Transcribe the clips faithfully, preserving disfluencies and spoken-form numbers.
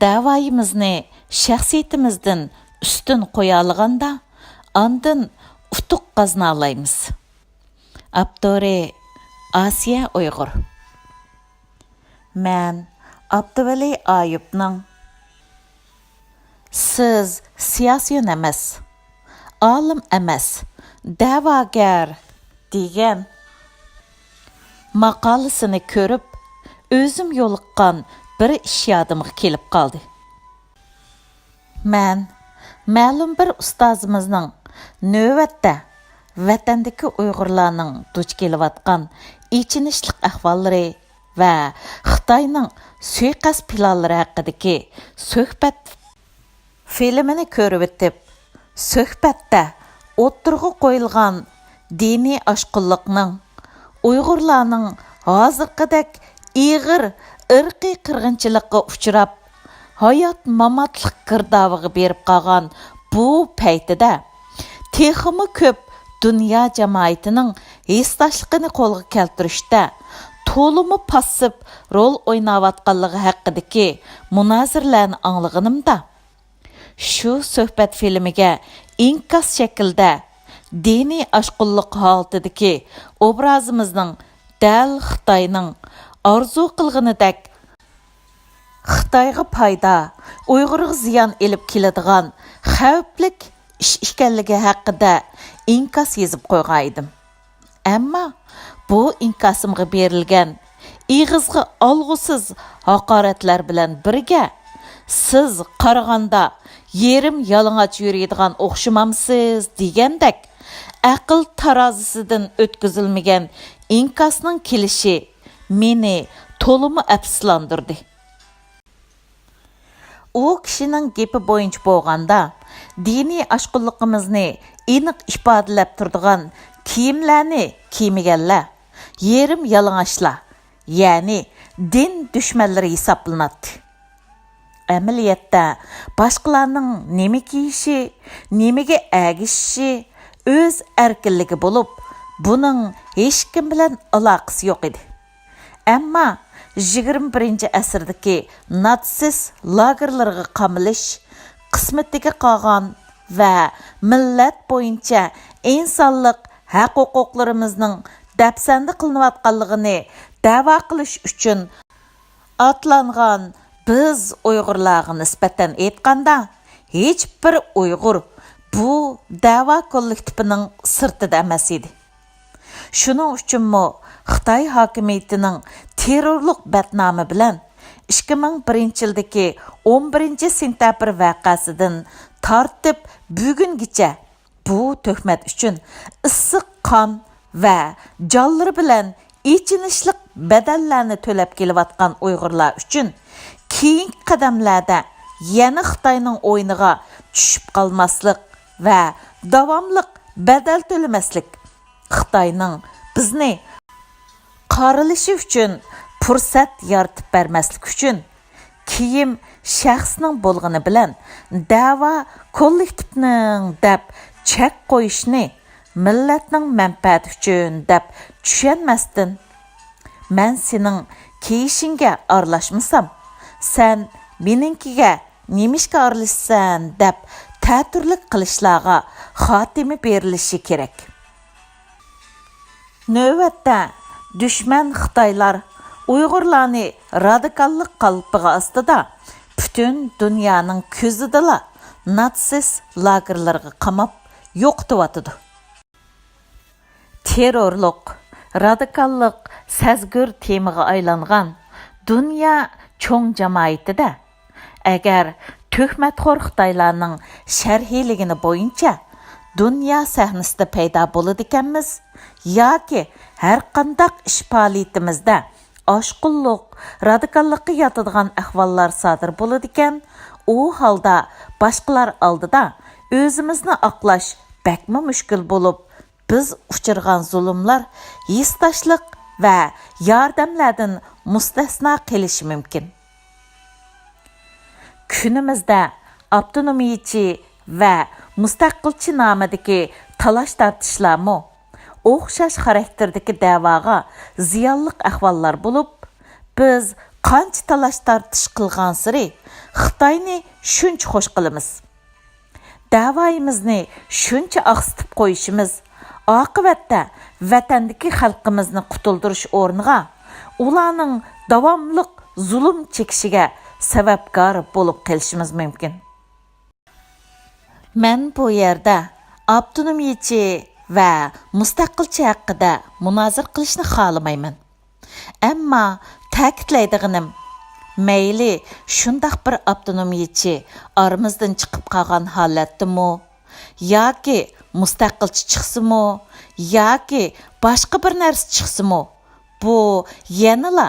دەۋايىمىزنى شەخسىيىتىمىزدىن ئۈستۈن قويالىغاندا، ئاندىن ئۇتۇق قازىنالايمىز. ئاپتورى: ئاسىيە ئۇيغۇر. مەن ئابدۇۋەلى ئايۇپنىڭ «سىز سىياسىيون ئەمەس، ئالىم ئەمەس، دەۋاگەر» دېگەن ماقالىسىنى كۆرۈپ، ئۆزۈم يولۇققان بىر ئىش يادىمغا كېلىپ قالدى. مەن مەلۇم بىر ئۇستازىمىزنىڭ نۆۋەتتە ۋەتەندىكى ئۇيغۇرلارنىڭ دۇچ كېلىۋاتقان ئېچىنىشلىق ئەھۋاللىرى ۋە خىتاينىڭ سۇيىقەست پىلانلىرى ھەققىدىكى سۆھبەت فىلىمىنى كۆرۈۋېتىپ، سۆھبەتتە ئوتتۇرىغا قويۇلغان دىنىي ئاشقۇنلۇقنىڭ ئۇيغۇرلارنىڭ ھازىرقىدەك ئېغىر ئىرقىي قىرغىنچىلىققا ئۇچراپ، ھايات-ماماتلىق گىردابىغا بېرىپ قالغان بۇ پەيتىدە، تېخىمۇ كۆپ دۇنيا جامائىتىنىڭ ھېسداشلىقىنى قولغا كەلتۈرۈشتە تولىمۇ پاسسىپ رول ئويناۋاتقانلىقى ھەققىدىكى مۇنازىرىلەرنى ئاڭلىغىنىمدا، شۇ سۆھبەت فىلىمىگە ئىنكاس شەكلىدە دىنىي ئاشقۇنلۇق ھالىتىدىكى ئوبرازىمىزنىڭ دەل خىتاينىڭ ئارزۇ قىلغىنىدەك خىتايغا پايدا، ئۇيغۇرغا زىيان ئېلىپ كېلىدىغان خەۋپلىك ئىش ئىكەنلىكى ھەققىدە ئىنكاس يېزىپ قويغان ئىدىم. ئەمما بۇ ئىنكاسىمغا بېرىلگەن ئېغىزغا ئالغۇسىز ھاقارەتلەر بىلەن بىرگە، «سىز قارىغاندا يېرىم يالىڭاچ يۈرىدىغان ئوخشىمامسىز؟» دېگەندەك ئەقىل تارازىسىدىن ئۆتكۈزۈلمىگەن ئىنكاسنىڭ كېلىشى مېنى تولىمۇ ئەپسۇسلاندۇردى. ئۇ كىشىنىڭ گېپى بويىچە بولغاندا، دىنىي ئاشقۇنلۇقىمىزنى ئېنىق ئىپادىلەپ تۇرىدىغان كىيىملەرنى كىيمىگەنلەر يېرىم يالىڭاچلار، يەنى دىن دۈشمەنلىرى ھېسابلىناتتى. ئەمەلىيەتتە باشقىلارنىڭ نېمە كىيىشى، نېمىگە ئەگىشىشى ئۆز ئەركىنلىكى بولۇپ، بۇنىڭ ھېچكىم بىلەن ئالاقىسى يوق ئىدى. ئەمما يىگىرمە بىرىنچى ئەسىردىكى ناتسىست لاگېرلىرىغا قامىلىش قىسمىتىگە قالغان ۋە مىللەت بويىچە ئىنسانلىق ھەق-ھوقۇقلىرىمىزنىڭ دەپسەندە قىلىنىۋاتقانلىقىنى دەۋا قىلىش ئۈچۈن ئاتلانغان بىز ئۇيغۇرلارغا نىسبەتەن ئېيتقاندا، ھېچبىر ئۇيغۇر بۇ دەۋا كوللېكتىپىنىڭ سىرتىدا ئەمەس ئىدى. شۇنىڭ ئۈچۈنمۇ خىتاي ھاكىمىيىتىنىڭ تېررورلۇق بەتنامى بىلەن ئىككى مىڭ بىرىنچى يىلدىكى ئون بىرىنچى سېنتەبىر ۋەقەسىدىن تارتىپ بۈگۈنگىچە بۇ تۆھمەت ئۈچۈن ئىسسىق قان ۋە جانلىرى بىلەن ئېچىنىشلىق بەدەللەرنى تۆلەپ كېلىۋاتقان ئۇيغۇرلار ئۈچۈن كېيىنكى قەدەملەردە يەنە خىتاينىڭ ئويۇنىغا چۈشۈپ قالماسلىق ۋە داۋاملىق بەدەل تۆلىمەسلىك، خىتاينىڭ بىزنى قارىلىشى ئۈچۈن پۇرسەت يارىتىپ بەرمەسلىك ئۈچۈن، كىيىم شەخسنىڭ بولغىنى بىلەن دەۋا كوللېكتىپنىڭ دەپ چەك قويۇشنى مىللەتنىڭ مەنپەئەتى ئۈچۈن دەپ چۈشەنمەستىن، مەن سېنىڭ كىيىشىڭگە ئارىلاشمىسام، سەن مېنىڭكىگە نېمىشقا ئارىلىشىسەن دەپ تەتۈرلۈك قىلىشلارغا خاتىمە بېرىلىشى كېرەك. نۆۋەتتە دۈشمەن خىتايلار ئۇيغۇرلارنى رادىكاللىق قالپىقى ئاستىدا پۈتۈن دۇنيانىڭ كۆزىدىلا ناتسىست لاگېرلىرىغا قاماپ يوقىتىۋاتىدۇ. تېررورلۇق، رادىكاللىق سەزگۈر تېمىغا ئايلانغان دۇنيا چوڭ جامائىتىدە، ئەگەر تۆھمەتخور خىتايلارنىڭ شەرھلىگىنى بويىچە دۇنيا سەھنىسىدە پەيدا بولىدىكەنمىز ياكى ھەرقانداق ئىش پائالىيىتىمىزدە ئاشقۇنلۇق، رادىكاللىققا ياتىدىغان ئەھۋاللار سادىر بولىدىكەن، ئۇ ھالدا باشقىلار ئالدىدا ئۆزىمىزنى ئاقلاش بەكمۇ مۈشكۈل بولۇپ، بىز ئۇچرىغان زۇلۇملار ھېسداشلىق ۋە ياردەملەردىن مۇستەسنا قېلىشى مۇمكىن. كۈنىمىزدە ئاپتونومىيىچى ۋە مۇستەقىلچى نامىدىكى تالاش-تارتىشلارمۇ ئوخشاش خاراكتېردىكى دەۋاغا زىيانلىق ئەھۋاللار بولۇپ، بىز قانچە تالاش-تارتىش قىلغانسېرى خىتاينى شۇنچە خوش قىلىمىز. دەۋايىمىزنى شۇنچە ئاقسىتىپ قويۇشىمىز ئاقىۋەتتە ۋەتەندىكى خەلقىمىزنى قۇتۇلدۇرۇش ئورنىغا ئۇلارنىڭ داۋاملىق زۇلۇم چېكىشىگە سەۋەبكار بولۇپ قېلىشىمىز مۇمكىن. مەن بۇ يەردە ئاپتونومىيەچى ۋە مۇستەقىلچى ھەققىدە مۇنازىرە قىلىشنى خالىمايمەن. ئەمما تەكىتلەيدىغىنىم، مەيلى شۇنداق بىر ئاپتونومىيەچى ئارىمىزدىن چىقىپ قالغان ھالەتتىمۇ، ياكى مۇستەقىلچى چىقسىمۇ، ياكى باشقا بىر نەرسە چىقسىمۇ، بۇ يەنىلا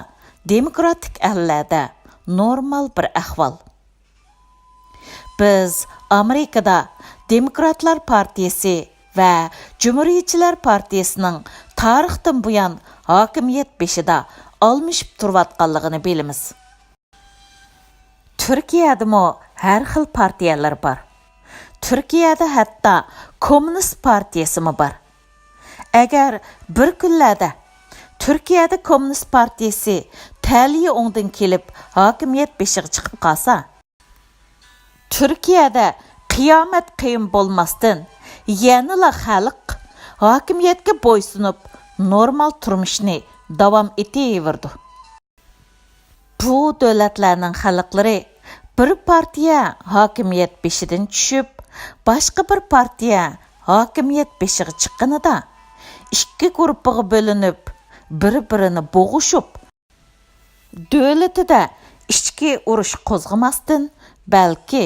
دېموكراتىك ئەللەردە نورمال بىر ئەھۋال. بىز ئامېرىكىدا دېموكراتلار پارتىيىسى ۋە جۇمھۇرىيەتچىلەر پارتىيىسىنىڭ تارىختىن بۇيان ھاكىمىيەت بېشىدا ئالمىشىپ تۇرۇۋاتقانلىقىنى بىلىمىز. تۈركىيەدىمۇ ھەر خىل پارتىيەلەر بار. تۈركىيەدە ھەتتا كوممۇنىست پارتىيىسىمۇ بار. ئەگەر بىر كۈنلەردە تۈركىيەدە كوممۇنىست پارتىيىسى تەلىيى ئوڭدىن كېلىپ ھاكىمىيەت بېشىغا چىقىپ قالسا، تۈركىيەدە قىيامەت قېيىم بولماستىن، يەنىلا خەلق ھاكىمىيەتكە بويسۇنۇپ، نورمال تۇرمۇشىنى داۋام ئېتىۋېرىدۇ. بۇ دۆلەتلەرنىڭ خەلقلىرى بىر پارتىيە ھاكىمىيەت بېشىدىن چۈشۈپ، باشقا بىر پارتىيە ھاكىمىيەت بېشىغا چىققىنىدا، ئىككى گۇرۇپپىغا بۆلۈنۈپ، بىر-بىرىنى بوغۇشۇپ، دۆلىتىدە ئىچكى ئۇرۇش قوزغىماستىن، بەلكى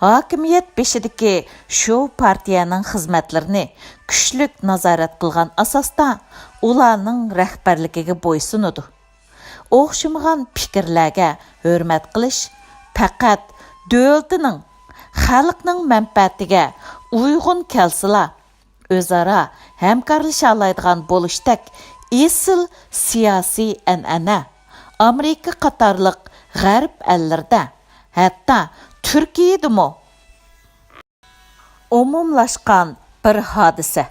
ھاكىمىيەت بېشىدىكى شۇ پارتىيەنىڭ خىزمەتلىرىنى كۈچلۈك نازارەت قىلغان ئاساستا ئۇلارنىڭ رەھبەرلىكىگە بويسۇنىدۇ. ئوخشىمىغان پىكىرلەرگە ھۆرمەت قىلىش پەقەت دۆلىتىنىڭ، خەلقنىڭ مەنپەئەتىگە ئۇيغۇن كەلسىلا، ئۆزئارا ھەمكارلىشالايدىغان بولۇشتەك ئېسىل سىياسىي ئەنئەنە ئامېرىكا قاتارلىق غەرب ئەللىرىدە، ھەتتا تۈركىيەدىمۇ ئومۇملاشقان بىر ھادىسە.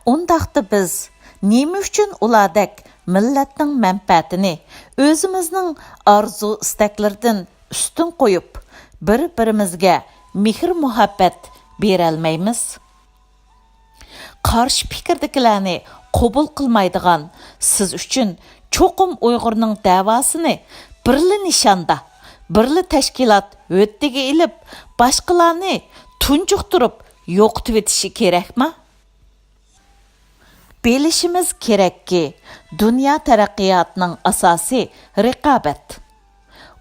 ئۇنداقتا بىز نېمە ئۈچۈن ئۇلاردەك مىللەتنىڭ مەنپەئەتىنى ئۆزىمىزنىڭ ئارزۇ-ئىستەكلىرىدىن ئۈستۈن قويۇپ، بىر-بىرىمىزگە مېھىر-مۇھەببەت بېرەلمەيمىز؟ قارشى پىكىردىكىلەرنى قوبۇل قىلمايدىغان سىز ئۈچۈن چوقۇم ئۇيغۇرنىڭ دەۋاسىنى بىرلا نىشاندا، بىرلا تەشكىلات ھۆددىگە ئېلىپ، باشقىلارنى تۇنجۇقتۇرۇپ يوقىتىۋېتىشى كېرەكما؟ بىلىشىمىز كېرەككى، دۇنيا تەرەققىياتىنىڭ ئاساسى رىقابەت.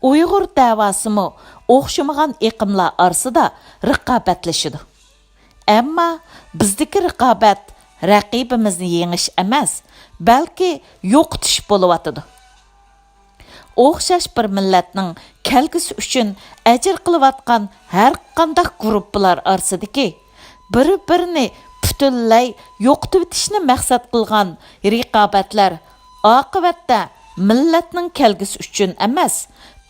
ئۇيغۇر دەۋاسىمۇ ئوخشىمىغان ئېقىملار ئارىسىدا رىقابەتلىشىدۇ. ئەمما بىزدىكى رىقابەت رەقىبىمىزنى يېڭىش ئەمەس، بەلكى يوقىتىش بولۇۋاتىدۇ. ئوخشاش بىر مىللەتنىڭ كەلگۈسى ئۈچۈن ئەجىر قىلىۋاتقان ھەرقانداق گۇرۇپپىلار ئارىسىدىكى بىر-بىرىنى پۈتۈنلەي يوقىتىۋېتىشنى مەقسەت قىلغان رىقابەتلەر ئاقىۋەتتە مىللەتنىڭ كەلگۈسى ئۈچۈن ئەمەس،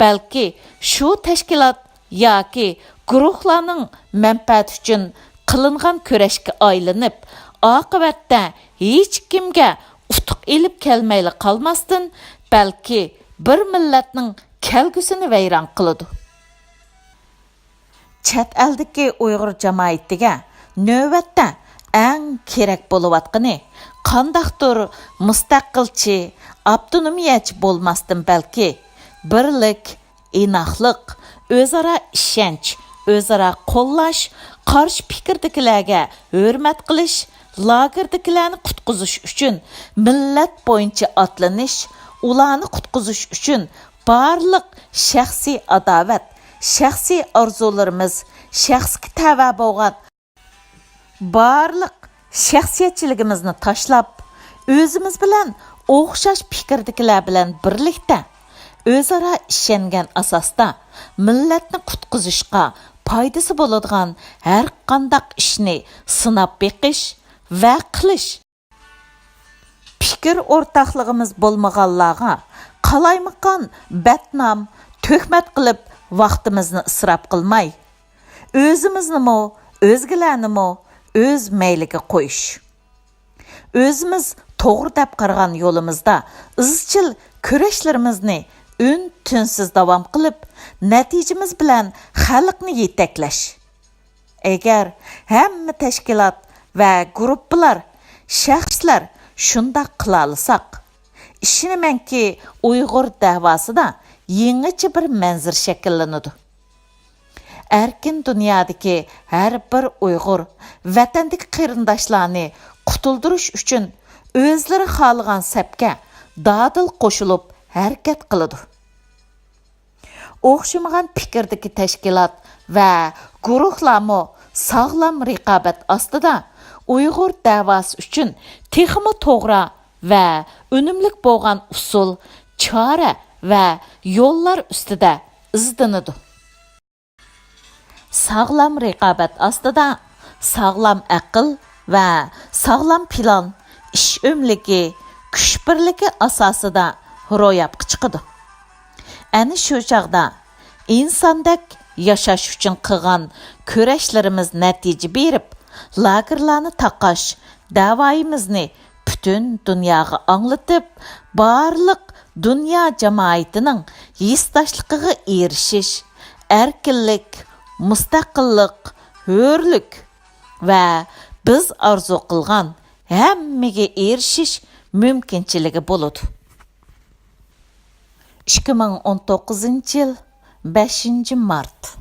بەلكى شۇ تەشكىلات ياكى گۇرۇھلارنىڭ مەنپەئەتى ئۈچۈن قىلىنغان كۈرەشكە ئايلىنىپ، ئاقىۋەتتە ھېچكىمگە ئۇتۇق ئېلىپ كەلمەيلا قالماستىن، بەلكى بىر مىللەتنىڭ كەلگۈسىنى ۋەيران قىلىدۇ. چەت ئەلدىكى ئۇيغۇر جامائىتىگە نۆۋەتتە ئەڭ كېرەك بولۇۋاتقىنى قانداقتۇر مۇستەقىلچى، ئاپتونومىيەچى بولماستىن، بەلكى بىرلىك، ئىناقلىق، ئۆزئارا ئىشەنچ، ئۆزئارا قوللاش، قارشى پىكىردىكىلەرگە ھۆرمەت قىلىش، لاگېردىكىلەرنى قۇتقۇزۇش ئۈچۈن مىللەت بويىچە ئاتلىنىش، ئۇلارنى قۇتقۇزۇش ئۈچۈن بارلىق شەخسىي ئاداۋەت، شەخسىي ئارزۇلىرىمىز، شەخسكە تەۋە بولغان بارلىق شەخسىيەتچىلىكىمىزنى تاشلاپ، ئۆزىمىز بىلەن ئوخشاش پىكىردىكىلەر بىلەن بىرلىكتە ئۆزئارا ئىشەنگەن ئاساستا مىللەتنى قۇتقۇزۇشقا پايدىسى بولىدىغان ھەرقانداق ئىشنى سىناپ بېقىش ۋە قىلىش. پىكىر ئورتاقلىقىمىز بولمىغانلارغا قالايمىقان بەتنام، تۆھمەت قىلىپ ۋاقتىمىزنى ئىسراپ قىلماي، ئۆزىمىزنىمۇ، ئۆزگىلەرنىمۇ ئۆز مەيلىگە قويۇش. ئۆزىمىز توغرا دەپ قارىغان يولىمىزدا ئىزچىل كۈرەشلىرىمىزنى ئۈن-تىنسىز داۋام قىلىپ، نەتىجىمىز بىلەن خەلقنى يېتەكلەش. ئەگەر ھەممە تەشكىلات ۋە گۇرۇپپىلار، شەخسلەر شۇنداق قىلالىساق، ئىشىنىمەنكى، ئۇيغۇر دەۋاسىدا يېڭىچە بىر مەنزىرە شەكىللىنىدۇ. ئەركىن دۇنيادىكى ھەر بىر ئۇيغۇر ۋەتەندىكى قېرىنداشلارنى قۇتۇلدۇرۇش ئۈچۈن ئۆزلىرى خالىغان سەپكە دادىل قوشۇلۇپ ھەرىكەت قىلىدۇ. ئوخشىمىغان پىكىردىكى تەشكىلات ۋە گۇرۇھلارمۇ ساغلام رىقابەت ئاستىدا ئۇيغۇر دەۋاسى ئۈچۈن تېخىمۇ توغرا ۋە ئۈنۈملۈك بولغان ئۇسۇل، چارە ۋە يوللار ئۈستىدە ئىزدىنىدۇ. ساغلام رىقابەت ئاستىدا ساغلام ئەقىل ۋە ساغلام پىلان، ئىش ئۆملۈكى، كۈچ بىرلىكى ئاساسىدا روياپقا چىقىدۇ. ئەنە شۇ چاغدا ئىنساندەك ياشاش ئۈچۈن قىلغان كۈرەشلىرىمىز نەتىجە بېرىپ، لاگېرلارنى تاقاش دەۋايىمىزنى پۈتۈن دۇنياغا ئاڭلىتىپ، بارلىق دۇنيا جامائىتىنىڭ ھېسداشلىقىغا ئېرىشىش، ئەركىنلىك، مۇستەقىللىق، ھۆرلۈك ۋە بىز ئارزۇ قىلغان ھەممىگە ئېرىشىش مۇمكىنچىلىكى بولىدۇ. ئىككى مىڭ ئون توققۇزىنچى يىل، بەشىنچى مارت.